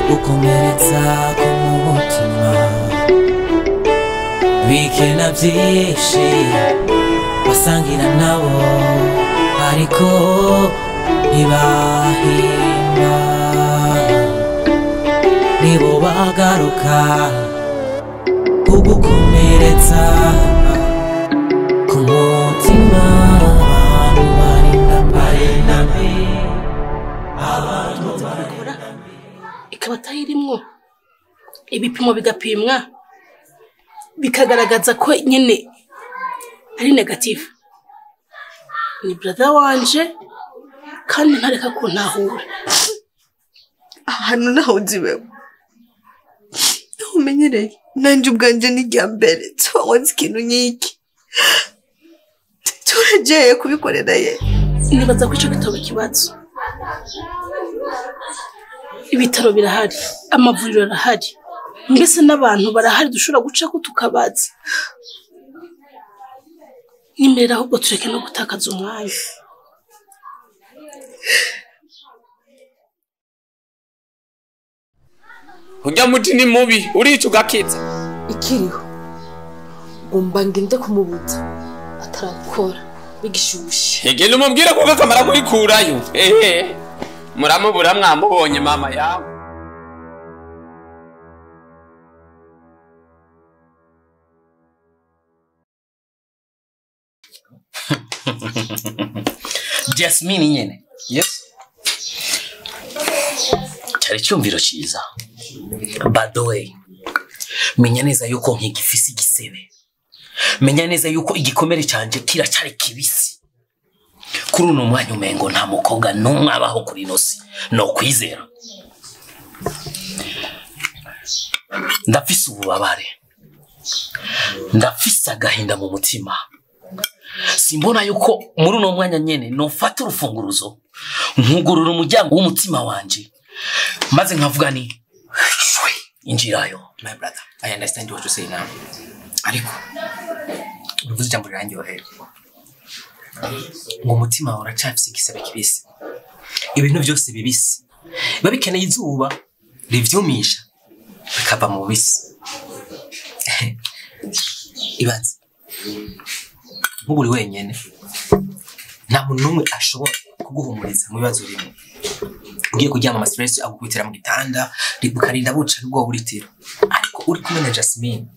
Gukomeretsa ku mutima bikena byinshi basangira nabo ariko ntibahimba nibo bagaruka kugukomeretsa ku mutima. Abantu barinda barinda abantu Kubikora ikaba atayirimwo, ibipimo bigapimwa bikagaragaza ko nyene ari négatif. Ni brother wanje kandi ntareka kuntahura. Ahantu naho uzi wewe, naho umenyereye, nanje ubwanje ni irya mbere tubakoze ikintu nk'iki, turajeye kubikorera ye. Nibaza ko ico gitabo ikibazo, ibitaro birahari, amavuriro arahari, mbese n'abantu barahari dushobora gucako tukabaza. Nimerera ahubwo tureke no gutakaza umwanya. Urya muti ni mubi, urica ugakiza. Ikiriho ngomba ngende kumubuza atarabikora bigishushe. Egenda umubwire kuko akamara kurikurayo. Ehe, muramubura mwamubonye mama yawe. Jasmine nyene. Yes. Cyari icyumviro cyiza. By the way, menya neza yuko nkigifise igisebe, menya neza yuko igikomere canje kiracyari kibisi. Kuri uno mwanya umengo nta mukobwa n'umwe abaho kuri ino si no kwizera. Ndafise ububabare, ndafise agahinda mu mutima. Simbona yuko muri uno mwanya nyene nofata urufunguruzo nkugurura umuryango w'umutima wanje maze nkavuga ni shwe injirayo. My brother, I understand what you say now. Ariko uvuze ijambo rirandyohera ngo umutima wawe uracafise igisebe kibisi. Ibintu byose bibisi biba bikeneye izuba rivyumisha bikava mu bubisi. Ibaze nk'ubu uri wenyene, nta muntu n'umwe ashobora kuguhumuriza mu bibazo urimo. Ugiye kuryama, ama stress agukubitira mu gitanda, ukarinda buca ubwoba uritiro. Ariko uri kumwe na Jasmine,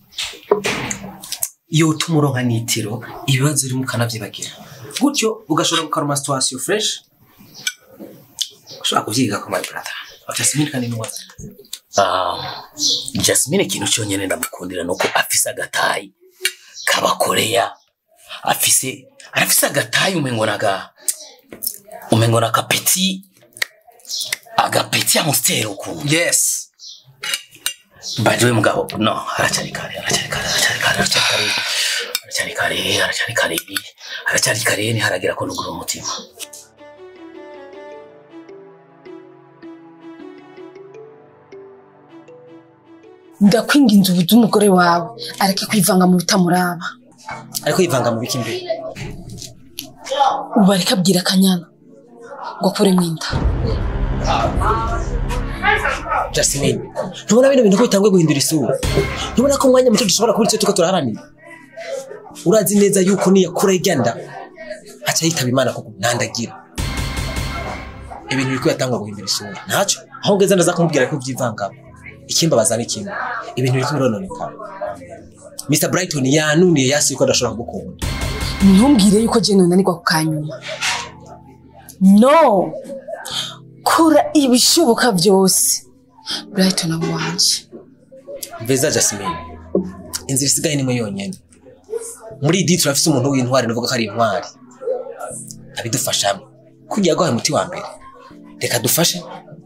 yotuma uronka n'itiro, ibibazo urimo ukanavyibagira, gutyo ugashobora gukaruma situation fresh. Ushobora kuvyiga ko, my brother, Jasmine kandi ni wazi. Ah, Jasmine, ikintu cyonyine ndamukundira nuko afise agatayi k'abakoreya, afise arafise agatayi umengo naga petit agapeti amustero ukuntu. By the way, mugabo, no, haracyari kare, haracyari kare, haracyari kare, haracyari kare, haracyari kare, haracyari kare, haracyari kare, ntiharagera ko nugura umutima. Ndakwinginze ubuze umugore wawe areke kwivanga mu bitamuraba. Ariko yivanga mu biki imbere? Ubu ariko abwira Akanyana ngo akuremo inda. Jasmine, ntubona bino bintu ko bitanguye guhindura isura? Ntubona ko umwanya muto dushobora kubura icyo turiko turaharanira? Urazi neza yuko niyakura irya nda aca yitaba Imana, kuko ntandagira. Ibintu biriko biratangwa guhindura isura. Ntaco aho ngeze ndaza kumubwira ko vyivangamo. Ikimbabaza ni kimwe, ibintu biriko birononekara. Mr Brighton yanuniye yasi yuko adashobora kugukunda. Ntumbwire yuko je nonanirwa ku kanyuma. No, kora ibishoboka byose Brighton abo wanje. Mveza Jasmine, inzira isigaye nimwe yonyene. Muri iyi turafise umuntu w'intwari, nuvuga ko ari intwari abidufashamo kugira ngo umuti wa mbere. Reka dufashe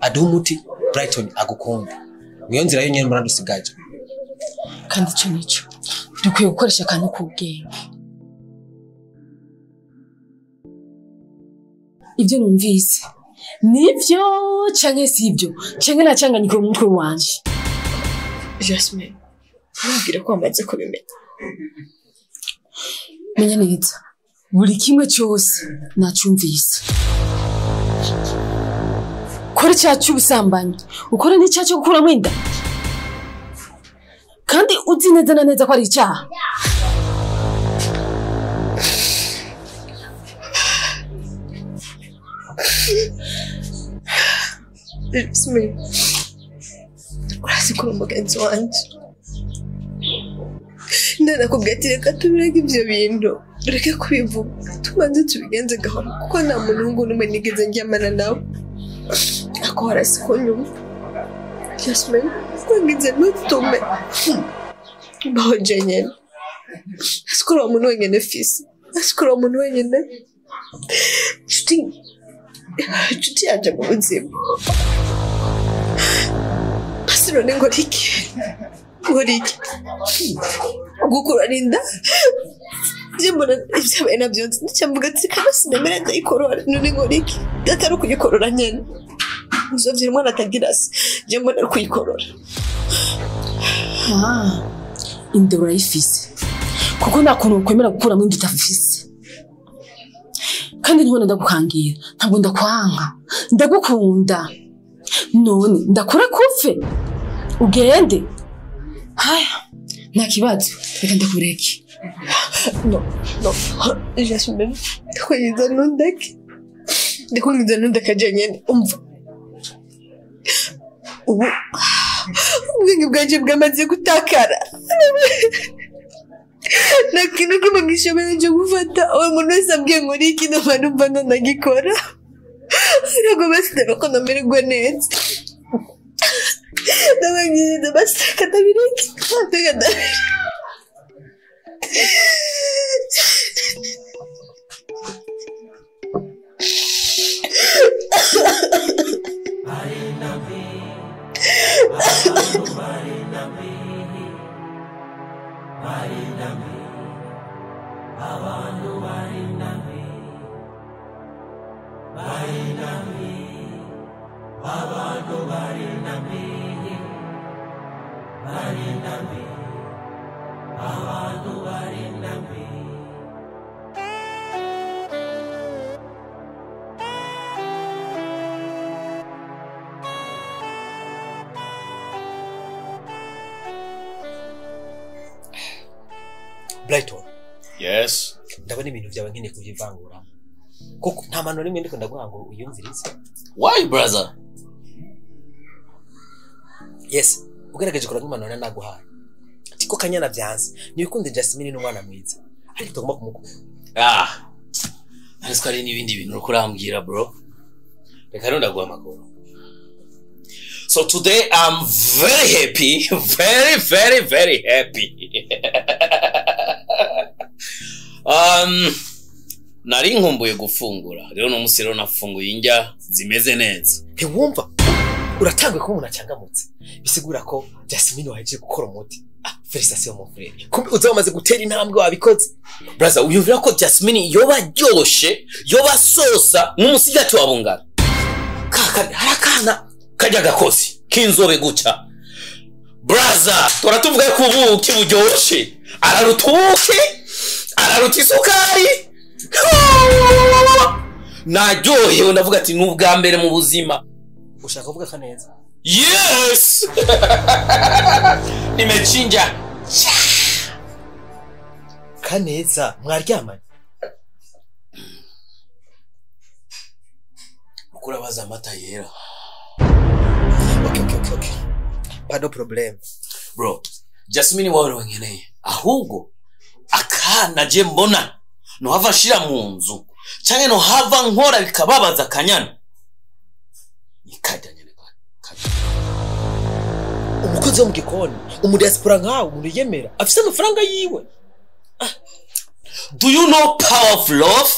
aduhe umuti, Brighton agukunde. Niyo nzira yonyene mbona dusigaje. Kandi ico nico dukwiye gukoresha akantu k'ubwenge. Ibyo numvise nibyo canke sibyo, canke nacanganyikiwe mu mutwe wanje? Jasmine, ntumbwire ko wamaze kubimenya. Menya neza, buri kimwe cyose nacumvise ko Ukora icyaha cy'ubusambanyi, ukora n'icyaha cyo gukuramo inda. Kandi uzi neza na neza ko ari icyaha. Jasmine, urazi ko uri umugenzi wanje. Ndanakubwira ati reka tubireke ibyo bintu, ureke kubivuga, tubanze tubigenze gahoro kuko nta muntu n'umwe nigeze ndyamana nawe. Ako warasi ko nyuma. Jasmine, kwangize ntutume mbaho jenyene. Azi ko uri uwo muntu wenyene fise, azi ko uri uwo muntu wenyene inshuti yanje mu buzima. Basi none nkora iki? Nkora iki? Gukurana inda? Je mbona ibyabaye nabyo nzi mvuga ati kana sinemera ndayikorora, none nkora iki? Atari ukuyikorora nyene. Nzovyira umwana atagira se, je mbona ari ukuyikorora. Inda urayifise. Kuko nta kuntu ukwemera gukuramo inda utafise. Kandi ntibona ndagukangira, ntabwo ndakwanka, ndagukunda. None ndakure kupfe ugende. Haya, nta kibazo, reka ndakureke. No, no, Jasmine, ndakwigiza ntundeke. Ndakwigiza ntundeke jenyene, umva. Ubu ubwenge bwanje bwamaze gutakara. Nta kintu kimwe gishoboye cyo gufata. Uwo muntu wese ambwiye ngo ni iki, ndumva numva ntagikora. Ntabwo basi ndabona ko namererwa neza. Ndababwira basi reka ndabireke, reka ndabireke. Brighton. Yes. Ndabona ibintu byawe nkeneye kubyivangura. Kuko nta mano rimwe ndiko ndaguha ngo uyumvirize. Why brother? Yes, ugerageje kuranga impanuro naguhaye. Tiko kanyana byanze. Nibikunde Jasmine n'umwana mwiza. Ariko tugomba kumukunda. Ah. Ariko ari n'ibindi bintu uriko urambwira bro. Reka rero ndaguha amakuru. So today I'm very happy, very very very happy. Nari nkumbuye gufungura. Rero no musi rero nafunguye indya zimeze neza. Ntiwumva? Uratangwe ko umuntu acangamutse. Bisigura ko Jasmine waje gukora umuti. Ah, félicitations mon frère. Kumbe uzamaze gutera intambwe wabikoze. Brother, uyumvira ko Jasmine yoba ryoshe, yoba sosa nk'umusigati wa bungara. Kaka harakana kajya gakosi kinzobe guca. Brother, toratuvuga ko ubuki buryoshe. Araruta ubuki, araruta isukari. Naryohewe ndavuga ati n'ubwa mbere mu buzima. Ushaka kuvuga ka neza? Yes! Nimechinja. Kaneza, mwaryamanye? Ukurabaza amata yera. Okay. Pardon problem. Bro, Jasmine wawe wengeneye. Ahubwo akana je mbona no hava shira mu nzu canke no hava nkora bikababaza kanyana. Nikajya nyene kajya. Umukozi wo mu gikoni, umudiaspora nkawe, umuntu yemera, afise amafaranga yiwe. Do you know power of love?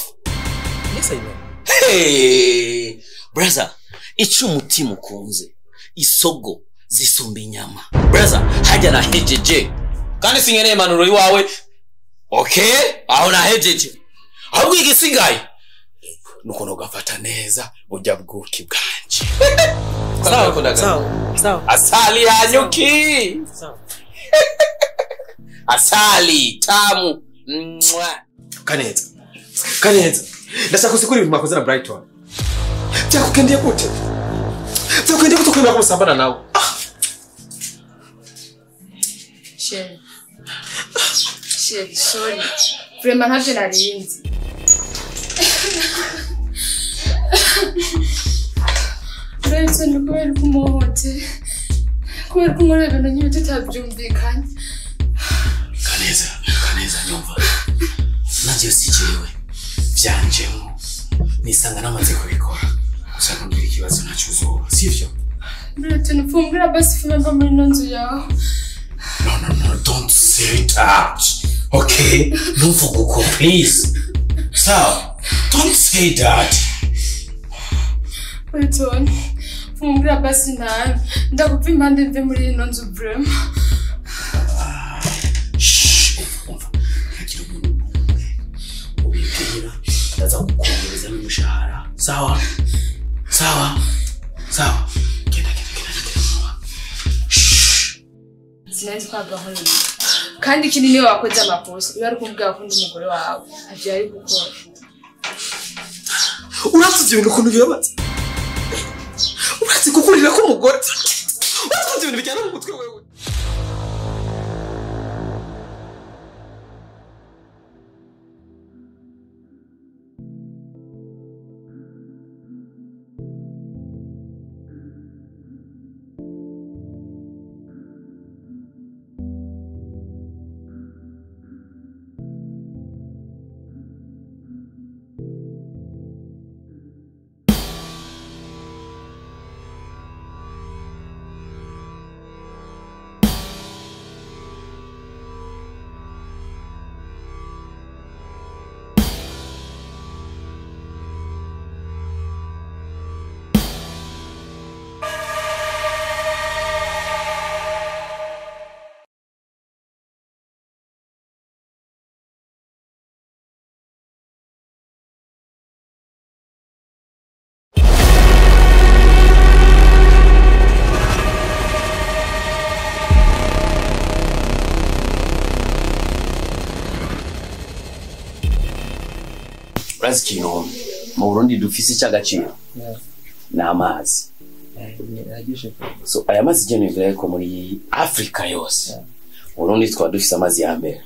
Yes, I know. Hey, brother, ico umutima ukunze, isogo zisumba inyama. Brother, hajya na hejeje. Kandi sinkeneye impanuro iwawe. Okay, aho na hejeje. Ahubwo igisigaye nuko nogafata neza burya bwuki bwanje. Sawa, sawa, sawa. Asali ya nyuki. Sawa. Asali tamu. Mwah. Kaneza. Kaneza. Ndashaka usikuri ibintu mwakoze na Brighton. Byakukendiye gute? Vyakwende gute kwemera ko musambana nawe? Chérie. Chérie, sorry. Vraiment ntavyo narinzi. Uretse ni kubera ko umuhohoteye. Kubera ko nkora ibintu nyine tutabyumvikanye. Kaneza, Kaneza nyumva. Nanjye si jewe. Vyanjemo. Nisanga namaze kubikora. Gusa ntugire ikibazo ntacyo uzoba, sivyo? Uretse nupfumbwira basi fume mva muri ino nzu yawe. No, no, no, don't say that. Okay? Ntuvuge uko, please. Sawa? Don't say that. Uretse fumbwira basi nawe. Ndagupfa impande mve muri ino nzu vraiment. Shh, umva. Ntagira umuntu n'umwe ubibwira. Ndaza kukongereza n'umushahara. Sawa? Sawa? Sawa? Genda, genda, genda, genda. Shh. Sinari twagaho nyine. Kandi ikindi niwe wakoze amakosa. Iyo ari kumbwira ko ndi umugore wawe, ntavyo yari gukora. Urazi ivyo bintu ukuntu bibabaza? Urazi kukurira k'umugore? Urazi ivyo bintu bijyana mu mutwe wewe? Urazi ikintu mu Burundi dufise icy'agaciro ni amazi. So aya mazi je nivura ko muri Afrika yose Burundi twaba dufise amazi ya mbere.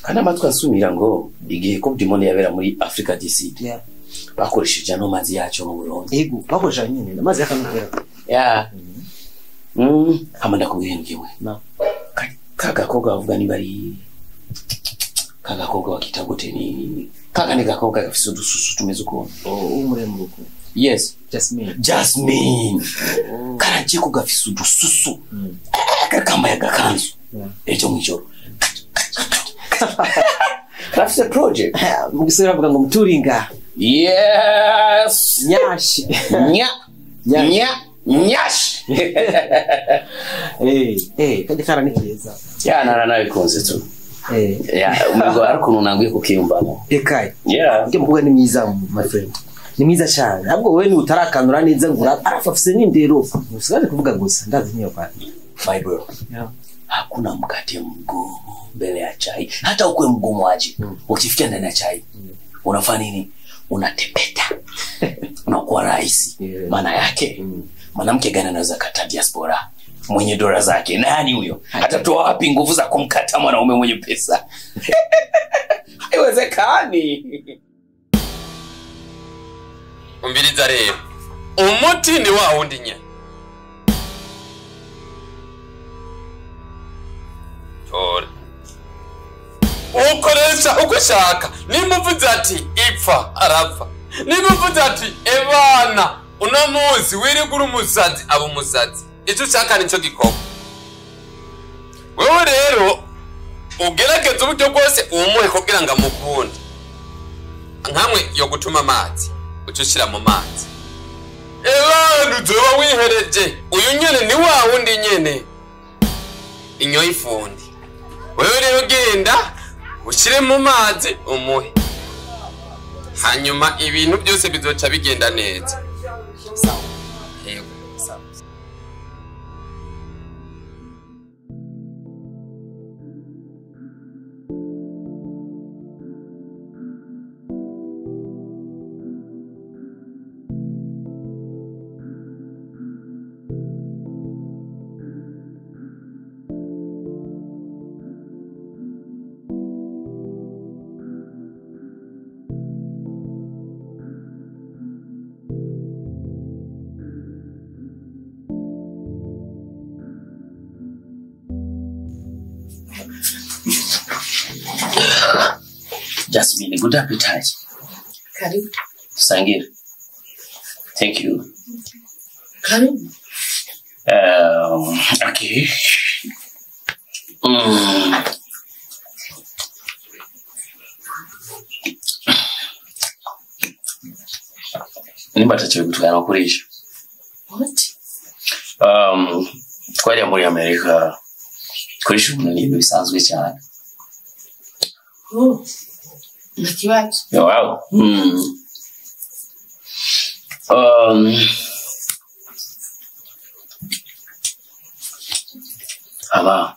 Kandi amatwi asumira ngo igihe Coupe du Monde yabera muri Afrika du Sud bakoresheje ano mazi yacu mu Burundi. Yego, bakoresha nyine amazi y'akanuvera. Yeah. Hama ndakubwira ngiwe. Kagakobwa bavuga niba ari kagakobwa bakita gute ni kaka ni gakobwa gafise udususu tumeze ukuntu. Oh, umuremure. Yes. Jasmine. Jasmine. Oh. Karaje ko gafise udususu. Kakambaye agakanzu. Ejo mwijoro. Gafise project. Mu giswahili bavuga ngo muturinga. Yes. Nyashi. Nya. Nya. Nyashi. Kandi kara ni keza. Ya nara nabikunze tu. Yeah, umugabo ariko nunanguye kukiyumvamo. Ekaye. Yeah. Nge mukobwa ni mwiza my friend. Ni mwiza cyane. Ahubwo wewe ni utarakanura neza ngo arafafise n'indero. Usigaje kuvuga gusa ndazi niyo kwa. My bro. Yeah. Hakuna mkate mgumu mbele ya chai. Hata ukwe mgumu aje. Ukifikia ndani ya chai. Unafanya nini? Unatepeta. Unakuwa rahisi. Yeah. Maana yake mwanamke gani anaweza kata diaspora mwenye dola zake? Nani huyo? Atatoa wapi nguvu za kumkata mwanaume mwenye pesa? Haiwezekani. Umviriza rero. Umuti ni wa wundi nye. Tora. Ukoresha uko ushaka. Nimba uvuze ati ipfa arapfa. Nimba uvuze ati ebana uno munsi wirigura umusazi aba umusazi. Icyo ushaka nicyo gikorwa. Wewe rero ugerageze uburyo bwose uwumuhe kugira ngo amukunde. Nkamwe yo gutuma amazi uca ushyira mu mazi. Ebana uzoba wihereje. Uyu nyene ni wa wundi nyene. Inyo ifundi. Wewe rero genda ushyire mu mazi umuhe. Hanyuma ibintu byose bizoca bigenda neza. Sawa. Yego. Sawa. Jasmine, good appetite. Karibu. Sangir. Thank you. Karibu. Okay. Nimba atacho gutwara kurisha. What? Twari muri Amerika kurisha umuntu ni ibintu bisanzwe cyane. Oh. Ntakibazo. Wow. Aba.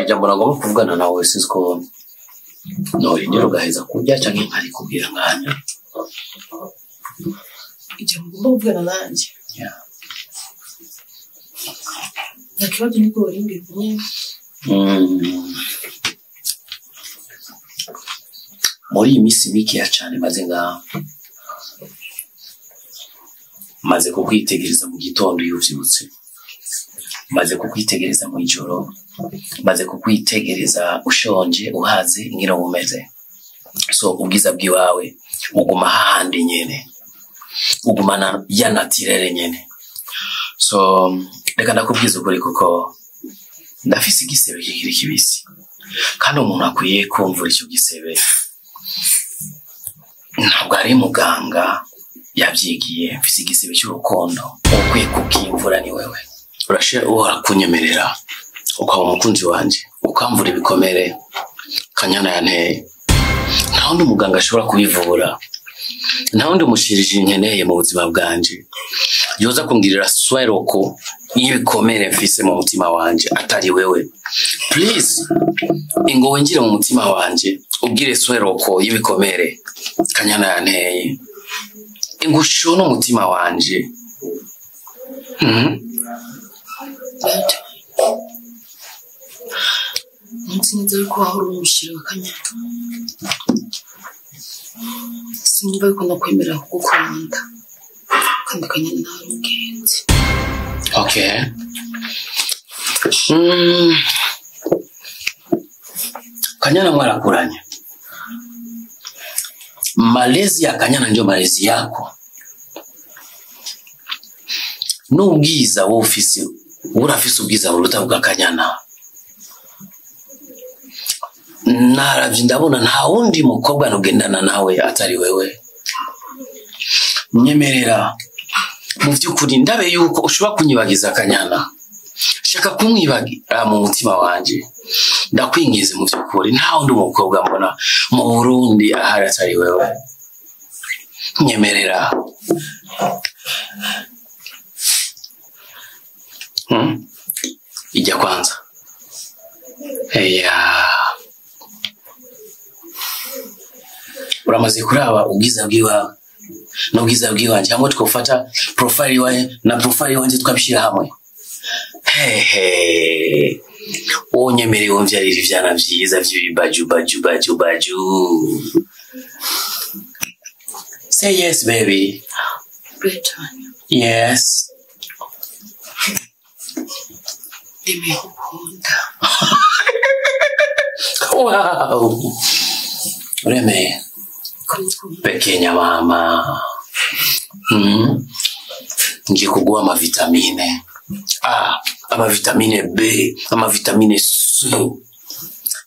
Ijambo nagomba kuvugana nawe sinzi ko norindira ugaheza kurya canke nkarikubwira nkanya. Ijambo ugomba kuvugana nanje? Yeah. Ntakibazo niko warindira nyene. Muri iyi minsi mikeya cane maze ngaha maze kukwitegereza mu gitondo iyo uvyutse, maze kukwitegereza mu ijoro, maze kukwitegereza ushonje uhaze ngira umeze. So ubwiza bwiwawe uguma hahandi nyene, ugumana ya naturelle nyene. So reka ndakubwiza ukuri kuko ndafise igisebe kikiri kibisi, kandi umuntu akwiye kumvura ico gisebe ntabwo ari muganga yabyigiye. Mfise igisebe cy'urukundo, ukwiye kukimvura ni wewe. Urashobora kunyemerera ukaba umukunzi wanje, ukamvura ibikomere Kanyana yanteye. Nta wundi muganga ashobora kubivura, nta wundi mushiriji nkeneye mu buzima bwanje yoza kungirira sweroko y'ibikomere mfise mu mutima wanje atari wewe. Please ingo winjire mu mutima wanje ubwire sweroko y'ibikomere Kanyana yanteye, ingusho n'umutima wanje. Nzi neza yuko wahora umushira wa Kanyana. Sinumva yuko nakwemerera kugukunda, kandi Kanyana nawe ari umugenzi. Okay. Kanyana mwarakuranye. Malezi ya Kanyana ndio malezi yako. N'ubwiza wowe ufise, urafise ubwiza buruta bwa Kanyana. Naravye ndabona nta wundi mukobwa nugendana nawe atari wewe. Nyemerera mu by'ukuri ndabe yuko ushobora kunyibagiza Kanyana. Shaka kumwibagira mu mutima wanje. Ndakwingize mu by'ukuri nta wundi mukobwa mbona mu Burundi ahari atari wewe. Nyemerera. Ijya kwanza. Eya. Uramaze kuraba ubwiza bwiwawe n'ubwiza bwiwanje, hamwe twofata profile iwawe na profile iwanje tukabishira hamwe. Hehe. Wonyemereye womvyarira ivyana vyiza vy'ibibaju baju baju baju. Say yes baby. Breton. Yes. Ndemeye kugukunda. Wow. Uremeye. Pekenya mama. Ngiye kuguha amavitamine A, amavitamine B, amavitamine C.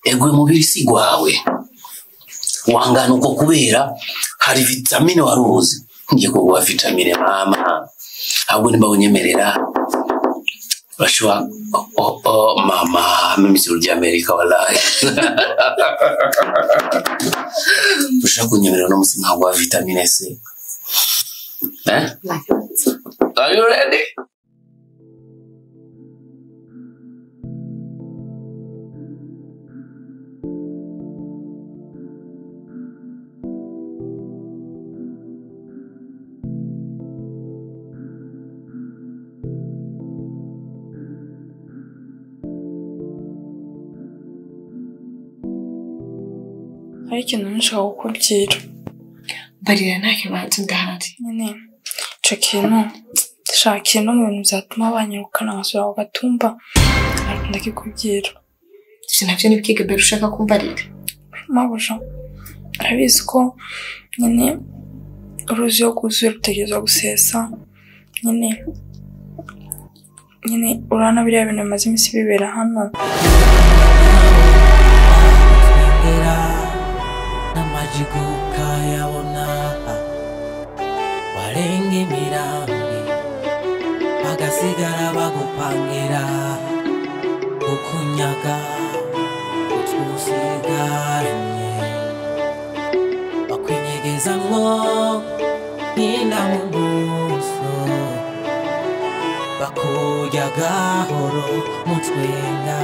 Egwe mubiri si gwawe. Wangana uko kubera hari vitamine waruzi. Ngiye kuguha vitamine mama. Ahubwo nimba unyemerera Bashwa oh, mama, mimi sirudi Amerika wallahi. Ushaka kunyemerera no musi nkaguha vitamine C. Eh? Are you ready? Hari ikintu nshaka kukubwira. Barira nta kibazo ndahari. Nyine ico kintu Shakiye no mu bintu byatuma banyirukana nkasubira ku gatumba, ariko ndakikubwira. Ivyo navyo ni bwige mbere ushaka kumbarira. Mabuja arabizi ko nyine uruzi iyo rwuzuye rutegerezwa gusesa. Nyine nyine urabona biriya bintu bimaze iminsi bibera hano. Twengera n'amajigo ukayabona, barenga imirambi bagasigara bagupangira kukunyaga utwusigaranye, bakwinyegezamwo nk'inda mu buso, bakurya gahoro mutwenga.